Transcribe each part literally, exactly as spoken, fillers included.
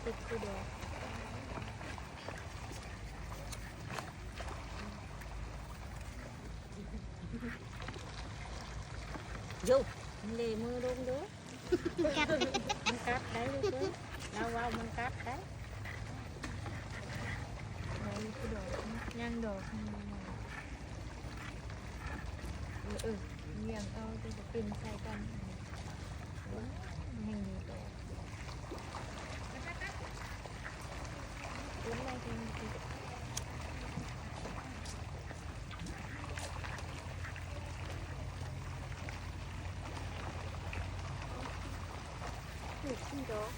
ติดคือเดียว โยมันเลยมือลงเด้อ มันกัด มันกัดได้ลูกเอ้ย เราเว้ามันกัดได้ ดอกนี้คือดอก ยังดอก เออเออเลี้ยงเอาจะเป็นใส่กัน แห่งนี้ดอก ต้นไม้ที่มันติด นี่ดอก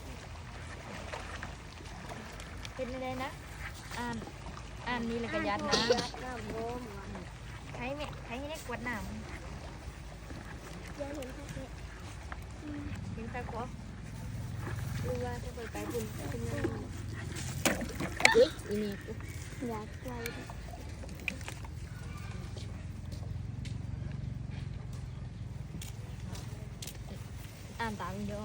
เป็นอะไรนะ อ่าน อ่านนี่แล้วก็ยัดน้ำ น้ำลม ใครแม่ใครให้ได้กวดน้ำ ยังเห็นแค่นี้ เห็นตาขอรู้ว่าถ้าไปไปคุณคุณงาม เฮ้ยอีนี่อยากไกล อ่านตามอีกเด้อ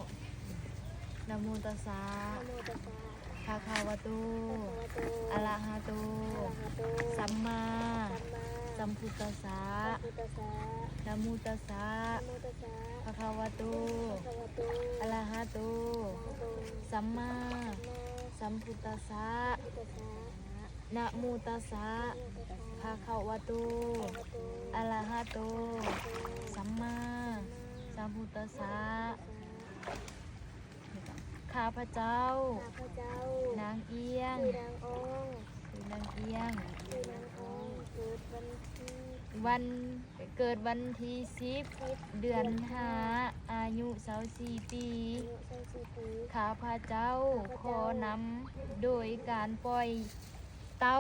นะโมตัสสะ นะโมตัสสะ ภะคะวะโต ภะคะวะโต อะระหะโต อะระหะโต สัมมา สัมมา สัมพุทธัสสะ สัมพุทธัสสะ นะโมตัสสะ นะโมตัสสะ ภะคะวะโต ภะคะวะโต อะระหะโต อะระหะโต สัมมา สัมมา สัมพุทธัสสะ พุทธัสสะ นะโมตัสสะ นะโมตัสสะ ภะคะวะโต ภะคะวะโต อะระหะโต สัมมา สัมพุทธัสสะ ข้าพเจ้า ข้าพเจ้า นางเอี้ยง คือนางอ้อง คือนางเอี้ยง คือนางอ้อง เกิดวันที่ วันเกิดวันที่สิบ สิบ เดือนห้า อายุสาวสี่ปี อายุสาวสี่ปี ข้าพเจ้า ข้าพเจ้า ขอนำโดยการปล่อยเต่า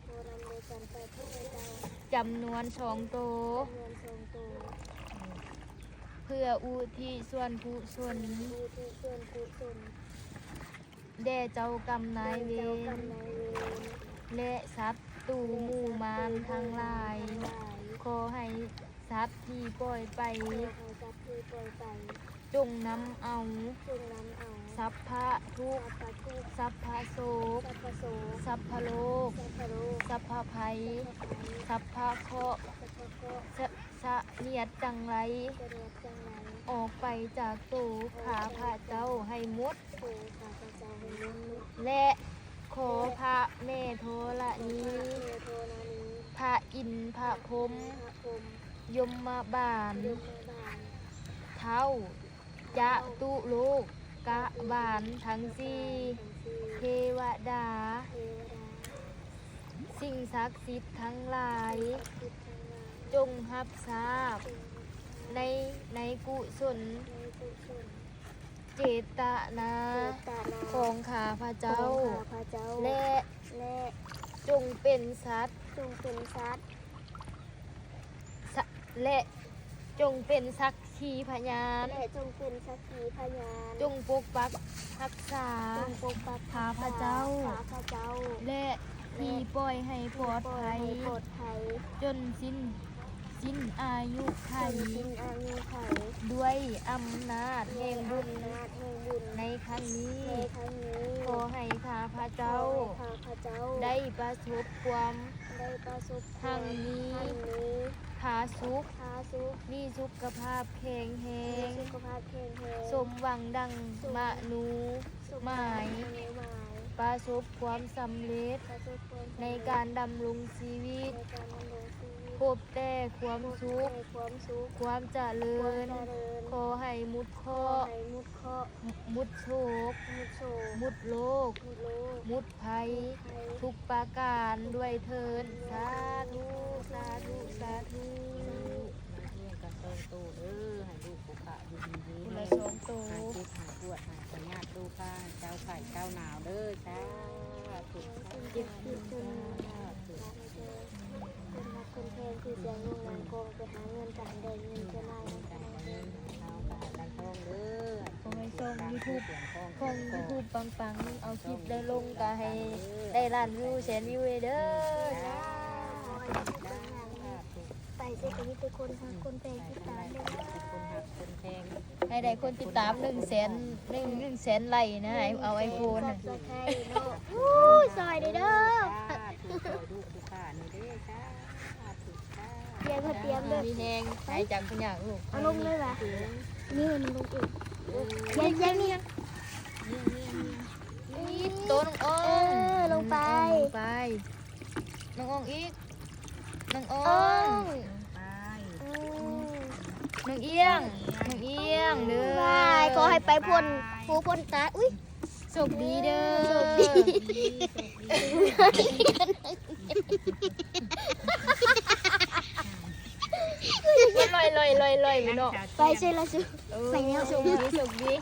ขอนำโดยการปล่อยเต่า จำนวนสองโต จำนวนสองโต เพื่ออุทิศส่วนกุศล ผู้ที่ส่วนกุศล แด่เจ้ากรรมนายเว แด่เจ้าร กรรมนายเวร และศัตรูหมู่มารทั้งหลาย ทั้งหลาย ขอให้สัตว์ที่ปล่อยไป ขอให้สัตว์ที่ปล่อยไป จงนำเอา จงนำเอา สัพพะทุกข์ สัพพะทุกข์ สัพพะโศก สัพพะโศก สัพพะโรค สัพพะโรค สัพพะภัย สัพพะภัย สัพพะเคราะห์ สัพพะเคราะห์ สะเสนียดจังไร เสนียดจังไร ออกไปจากโตข้าพระเจ้าให้หมด โตข้าพเจ้าให้หมด และขอพระแม่ธรณี เมโทนานี พระอินทร์พระพรหม พระพรหม ยมบาล ยมบาล เท้าจตุโลกบาลทั้งสี่ ทั้งสี่ เทวดา เทวดา สิ่งศักดิ์สิทธิ์ทั้งหลาย ทิศทั้งหลาย จงรับทราบ ในในกุศล ในกุศล เจตนา เจตนา ของข้าพเจ้า ของข้าพเจ้า และ และ จงเป็นสัตว์ จงเป็นสัตว์ สะและจงเป็นสักขีพยาน และจงเป็นสักขีพยาน จงปกปักรักษา จงปกปัก ข้าพเจ้า ข้าพเจ้า และที่ปล่อยให้ปลอดภัย ปลอดภัย จนสิ้นสิ้นอายุไข จนสิ้นอายุไข ด้วยอำนาจแห่งบุญ อำนาจแห่งบุญ ในครั้งนี้ ในครั้งนี้ ขอให้ข้าพเจ้า ขอให้ข้าพเจ้า ได้ประสบความ ได้ประสบ ครั้งนี้ ครั้งนี้ ผาสุก ผาสุก มีสุขภาพแข็งแร มี ง สุขภาพแข็งแรง สมหวังดังมโน สม หมาย หมาย ประสบความสำเร็จ ประสบความสำเร็จ ในการดำรงชีวิต ในการดำรงชีวิต พบแต่ความสุข ในความสุข ความเจริญ ความเจริญ ขอให้หมดเค ขอ ราะห์ ให้หมดเคราะห์ หมดโศก หมดโศก หมดโรค หมดโรค หมดภัย ภัย ทุกประการด้วยเทิน สาธุ สาธุ สาธุ มาเลี้ยงกันสองโตเด้อ ให้ลูกผู้ขาอยู่ดีมี คน แร ละ ง สองโต หายเจ็บหายปวดหายพยาธิโรคาให้เจ้าไข้เจ้าหนาวเด้อ สาธุ เจ็บที่สุด สาธุ คนรักคนแพงที่เสียงลงงานกองไปหาเงินกันได้เงินจะได้ กันเงินเฮากันกันทองเด้อ ขอให้ช่อง YouTube เสียงทอง ช่อง YouTube ปังๆ เอาคลิปได้ลงก็ให้ได้ล้านวิวแสนวิวเลยเด้อ ไปเจอกันที่ทุกคนค่ะคนแพงที่ตามเลยนะ คนหักคนแพง ไป ให้ได้คนติดตามหนึ่งแสน หนึ่ง หนึ่งแสนไลค์นะ ให้เอาไอโฟนน่ะ โอ้ยซอยเด้อ สาธุซอยลูกผู้ข้านี่เด้อสาธุสาธุ เตรียมเตรียมเด้อ มีแฮงหายจากคุณอยากลูก เอาลงเลยว่ะนี่มันลงเองเย็นเย็นนี่ นี่โตน้องออ เอง อลงไป ลงไป น้องอองอีก น้องออ เอง ง ไป อืม น้องเอี้ยง น้องเอี้ยงเด้อ บายขอให้ไปพ้นหูพ้นตาอุ้ย โชคดีเด้อ โชคดี ลอยลอยลอยลอยไปเนาะ ไปเซละสุ เออโชคดีโชคดี